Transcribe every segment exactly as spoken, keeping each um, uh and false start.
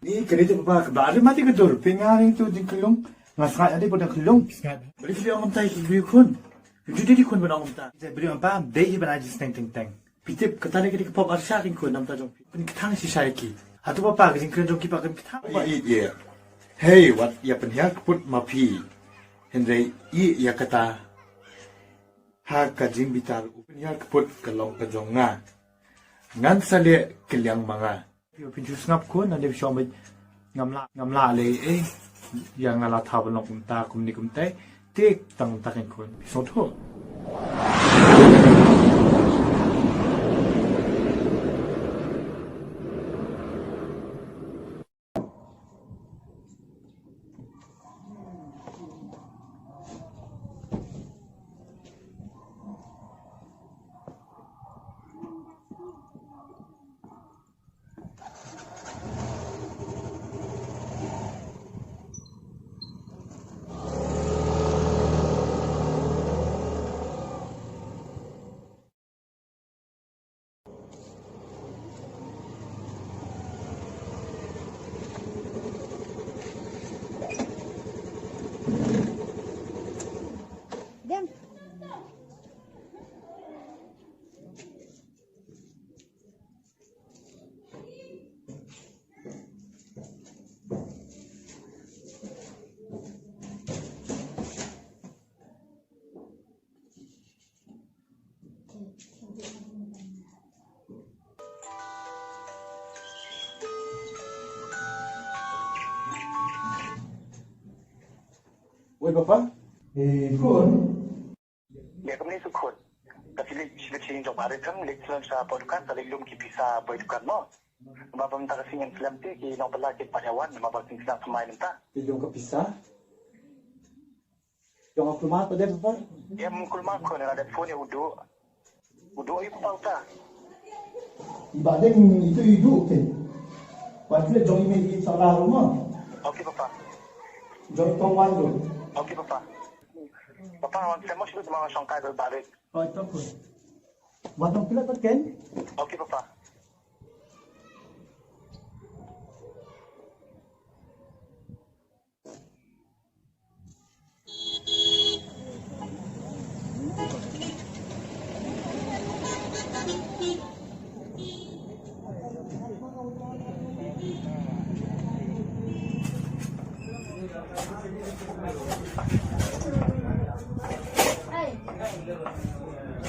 Ni kane te papa ka ba ri mati ka dur pynga ri tu jingkylong. Nga sngat ade boda kylong. Beri ki ong kumta ki beri khun. Ju dei khun ban ong kumta. Beri apa dei hi ban ai jingsteng teng teng. Phi tip kata dei ka dei ka pop arsha ring khun namta jong phi. Pynktang shisha ïa ki. Hato papa ka jingkren jong ki pa kan ktang. Ïa ïa ïa. Hei wat ïa pynhiar ka put ma phi. Hynrei ïa ïa kata. Ha ka jingbitar u pynhiar ka put ka long ka jong nga. Ngan sa leh kylliang ma nga. Phi pynju sngap khun, ade phi shong bad ngam lah, ngam lah leh eh. Ïa nga la thaw ban long kumta kumne kumtai. Tik tang tak khun. Phi sngewthuh. Wei papa. Eh, khun. Ïa kumne su khun. Ka silik silik sing jong bare kam lek slem sa poi dukan sa lek lum ki pisa poi dukan mo. Ba bam ta ka sing slem te ki nong pala ki pa ïa wan ba ba sing sa kmai mynta. Ki jong ka pisa. Jong ka kulmar ka dep papa. Em kulmar khun la dep phone ïa u Duh. U Duh ïa papa uta. Iba deng itu i Duh te. Wan kle jong i me i sa la rumah. Okay papa. Jong i tong wan Duh. Okay papa. Papa wan semos itu sama song kai barik. Oh itu khun. Wan tong kle ken. Okay papa.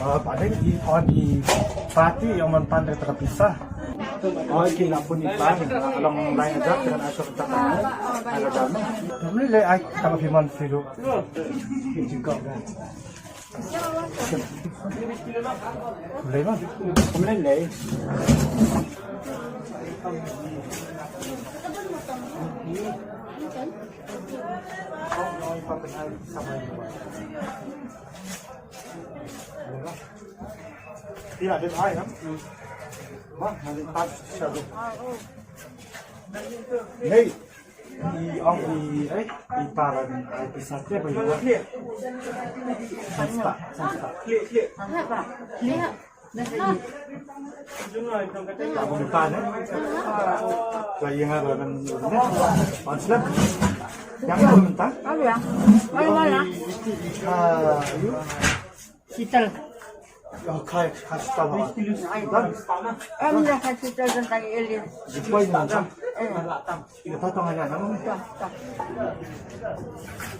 Ah, paling i on i party ïa man pan de ta pisa. Oh, ki la pun i pan, long lai ajak dengan asok ta. Ada dana. Kami le ai kalau firman siru. Jingkau. Boleh bang. Boleh le. Iya, dia hai kan? Mah, nanti pas satu. Hei. I ong i eh i paran ai pisa te ba i wa. Sangsta, sangsta. Abu ni pan eh. Ka i nga ba kan. Anslem. Yang ko mynta. Abu ya. Mana mana. Ah, you. Sital. Oh, kai, kai sital ba. Em ya kai sital dan kai eli. Di poi na sa. Eh. Ina ta tong ana na. Ta, ta.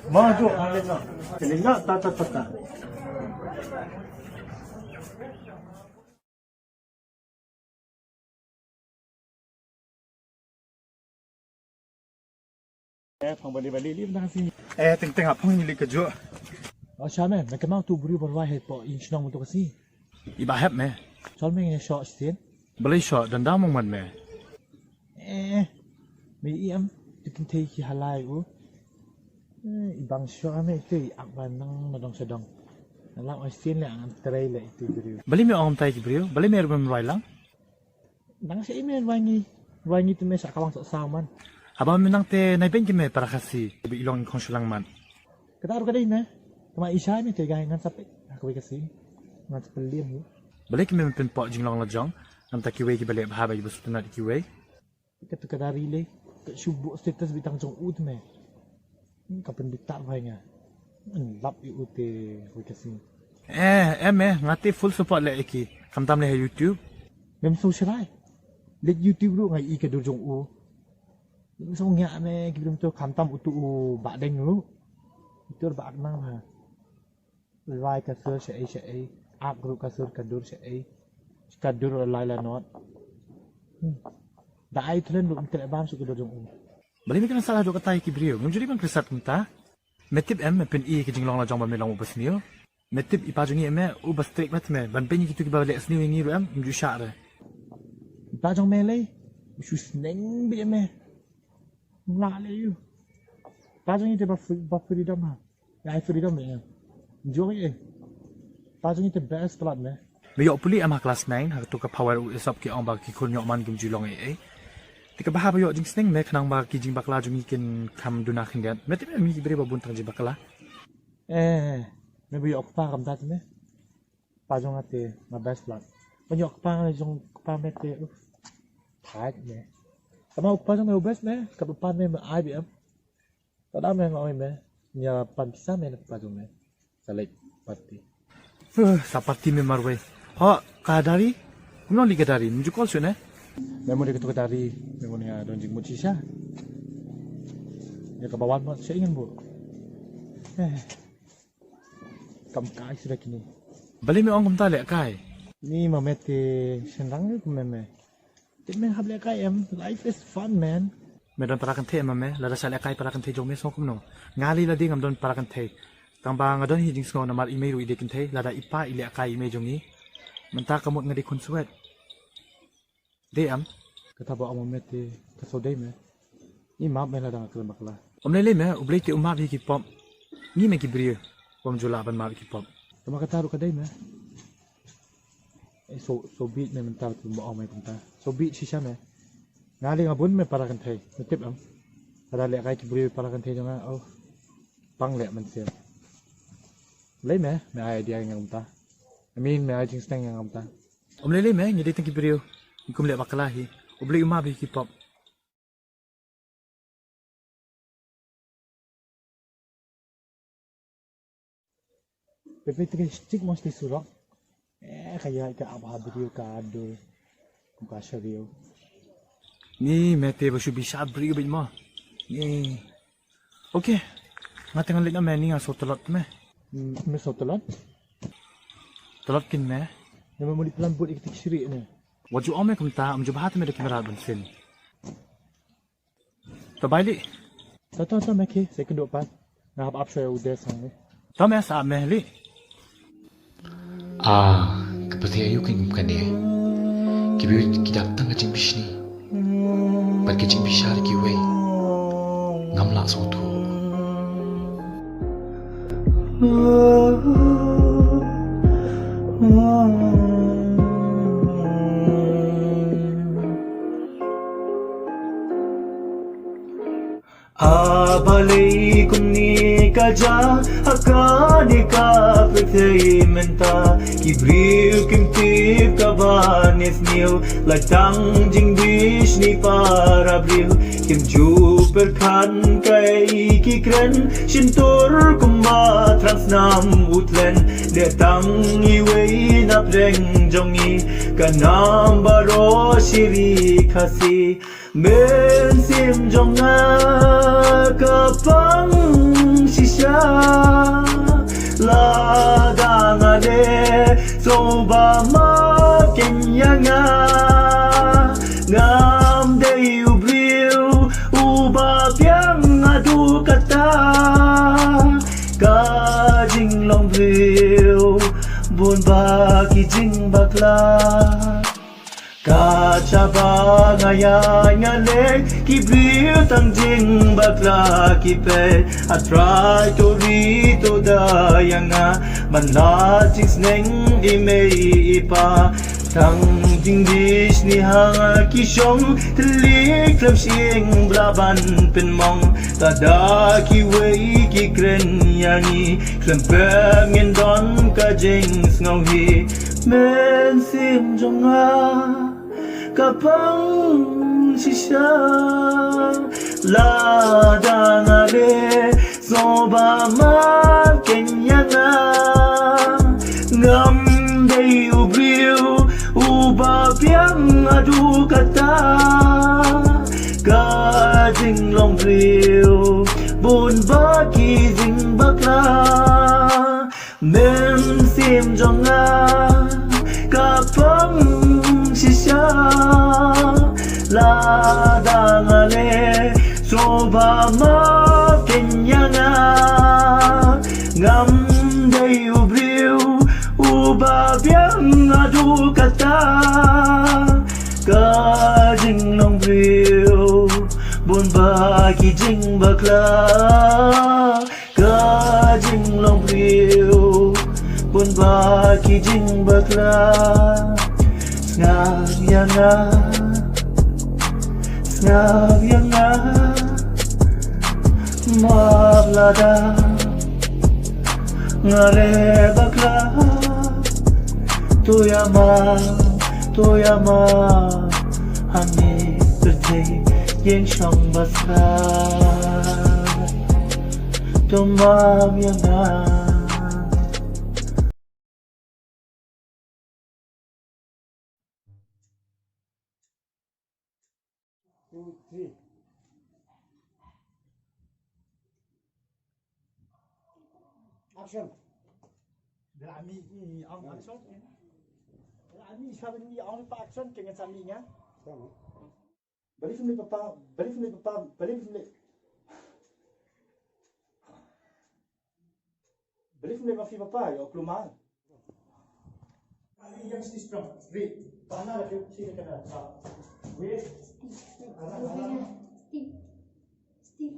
Ma jo, ana na. Ina ta ta ta ta. Eh, phong bali bali li bang si. Eh, teng teng phong ni li ka ju. Oh, sha me, me kemang tu buri barwai he po in shnong tu kasi. Iba hep me. Sol me ngi shoh stin. Balei shoh dan da mong man me. Eh, me i am tu kin thei ki halai u. Eh, i bang shoh me tu i ak ban nang na dong sa dong. Na lang oi stin le ang trei le tu buri. Balei me ong tai ki buri. Balei me rubem rwai lang. Nang sa email rwai ngi, rwai ngi te me sa kawang sa saman. Haba me nang te nai ben ki me para Khasi, be ilong khong shulang man. Kata ru kadai me, kama isha me te gai ngan sa pe, ha kawei Khasi, ngan sa pe liam yu. Balei ki me pynpok jinglong la jong, namta kiwei ki balei bha ba ki ba sutnat kiwei. Kata ka dari lei, ka shu buh status beit tang jong u te me. Ka pynbitar bha ïa nga. Ngan lap ïa u te wei ka sngi. Eh, em eh, nga te full support leh ïa ki. Khamtam leh ha YouTube. Mem sngewsih lei. Leit YouTube ruh nga ïohi ka dur jong u. Mem sngewsih me ki briew to khamtam utu u Bahdeng ruh. Utu u Bahdeng ha. Lai ka sur shaei shaei, ak ruh ka sur ka dur shaei. Ka dur lai la not. Hmm. Da ai thlen ruh ym teh bam shu ka dur jong u. Balei me kren sala dok katai ki briew. Ngam juri ban kren sat kumta. Me tip em me pyn-i ka jinglong la jong ba me long u basniew. Me tip i pa jong ngi em me u ba strict met me. Ban pyn-i kitu kiba leh sniew ïa ngi ruh em. Ym ju shah re. I pa jong me lei. U shu sneng beit em me. Nga leh ïa u. Pa jong ngi te ba fr-, ba freedom ha. Ïa freedom ïa. Jong ngi eh. Pa jong ngi te best palat me. Me ïoh pule em ha klas nine ha kato ka power u Aesop ki ong ba ki khun ïoh man kim ju long ei ei. Te kaba hap ïoh jingsneng me khnang ba ki jingbakla jong ngi kin kham duna khyndiat. Me te me mi ki briew ba bun tang jingbakla. Eh, me ba ïoh kpa kam tat me. Pa jong nga te ma best lad. Ban ïoh kpa nga jong kpa me te. Thait me. Tama u kpa jong me u best me. Kaba pan me me ai bi em. Tada me nga oi me. Nia pan pisa me na kpa jong me. Sa leit party. Huh, sa party me marwei. Ho, ka dari. Kumno li ka dari? Mju kol sune. Me mo de ka dari. Me mo nia don jingmut shisha. Nia ka bawan mo sa ingen bu. Eh. Kam kai sida kini. Balei me ong kumta leh kai? Ni ma me te shenrang ni kum me me. Te me hap leh kai em. Life is fun, man. Me don para kynthei em ma me. Lada sa leh kai para kynthei jong me song kumno. Nga li lade ngam don para kynthei. Tang ba nga don hi jingsngew namar i mei ruh i dei kynthei. Lada i pa i leh kai i mei jong i. Mynta ka mut nga dei khun swet. Dei em? Kata ba ong ma me te ka sodai me. Ni map me lada nga kren bakla. Ym lei lei me, U Blei te u map ïa ki pop. Ngi me ki briew. Bym ju lah ban map ïa ki pop. Tama kata ruh ka dei me. Eh, so, so bit me mynta tu ba ong me mynta. So bit shisha me. Nga lei nga bun me para kynthei. Me tip em. Lada leh kai ki briew para kynthei jong nga. Oh. Pang leh mynsiem. Lei me, me ai idea ïa nga mynta. I mean, me ai jingsneng ïa nga mynta. Ym lei lei me, ngi dei tang ki briew. Ngi kum leh bakla hi. U Blei u map hi ki pop. Pepe te ka stick mo sti surok. Eh, ka ïa ka ap ha briew ka dur. Kum ka sha briew. Ni me te ba shu bishar briew bit mo. Ni. Okay. Nga te ngan leit na me ni nga sot tlot me. Hmm, me sot tlot? Tlot kin me. Nga me muli plan but ik tik shiri ne. Wat ju ong me kumta, ym ju bha te me da ki mrad ban sin. To bai li. To, to, to me ki, se kynduh pat. Nga hap ap shuwa u de sang ni. To me sa me li. Ah, ka pyrthei aïu kein kum kane. Ki briew ki dap tang ka jingbishni bad ka jingbishar kiwei. Ngam lah sngewthuh. A balei kumne ka jia ha kane ka pyrthei mynta, ki briew kim tip kaba ne sniew, la tang jingbishni para briew. Kim ju pyrkhat kaei ki kren, shyntur kumba thrang snam u tlen, leh tang iwei na pdeng jong ngi, ka nam baroh shiri Khasi. Mynsiem jong nga ka pang shisha, lada nga leh shuh ba ma ken ïa nga. Ngam dei u briew uba biang haduh katta, ka jinglong briew bun ba ki jingbakla. Ka shaba nga ïaid nga leit, ki briew tang jingbakla ki peit. A Trai to ri to da ïa nga, ban lad jingsneng i mei i pa. Tang jingbishni ha ki shong, thylliej khlem shyieng bla ban pynmong. Lada kiwei ki kren ïa ngi, khlem pep ngin don ka jingsngewhih. Mynsiem jong nga ka pang shisha. Lada nga leh sngewbha, ma kynjah ïa nga. Ngam dei u briew uba biang haduh katta. Ka jinglong briew bun ba ki jingbakla. Mynsiem jong nga ka pang shisha. Lada nga leh sngewbha, ma kynjah ïa nga. Ngam dei u briew uba biang haduh katta. Ka jinglong briew bun ba ki jingbakla. Ka jinglong briew bun ba ki jingbakla. Sngap ïa nga, sngap ïa nga. Map lada nga leh bakla. To ïa ma, to ïa ma. Hangne pyrthei ïeng shong ba sah. To map ïa nga. Two, three. Action. Dah ami ni, ang action. Dah ami, siapa ni, ang pa action, kena sami nya. Sama. Beli film papa, beli film papa, beli film. Beli film papa, ya, keluar. Yang si strong, wait. Bana la ke si kana. Wait. Steve, Steve, Steve, Steve, Steve,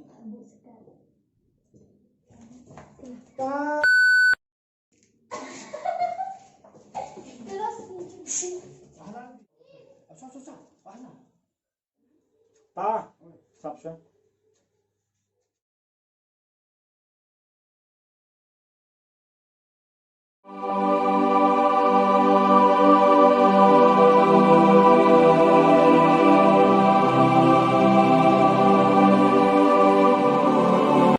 Steve, Steve. Ta, sap sha.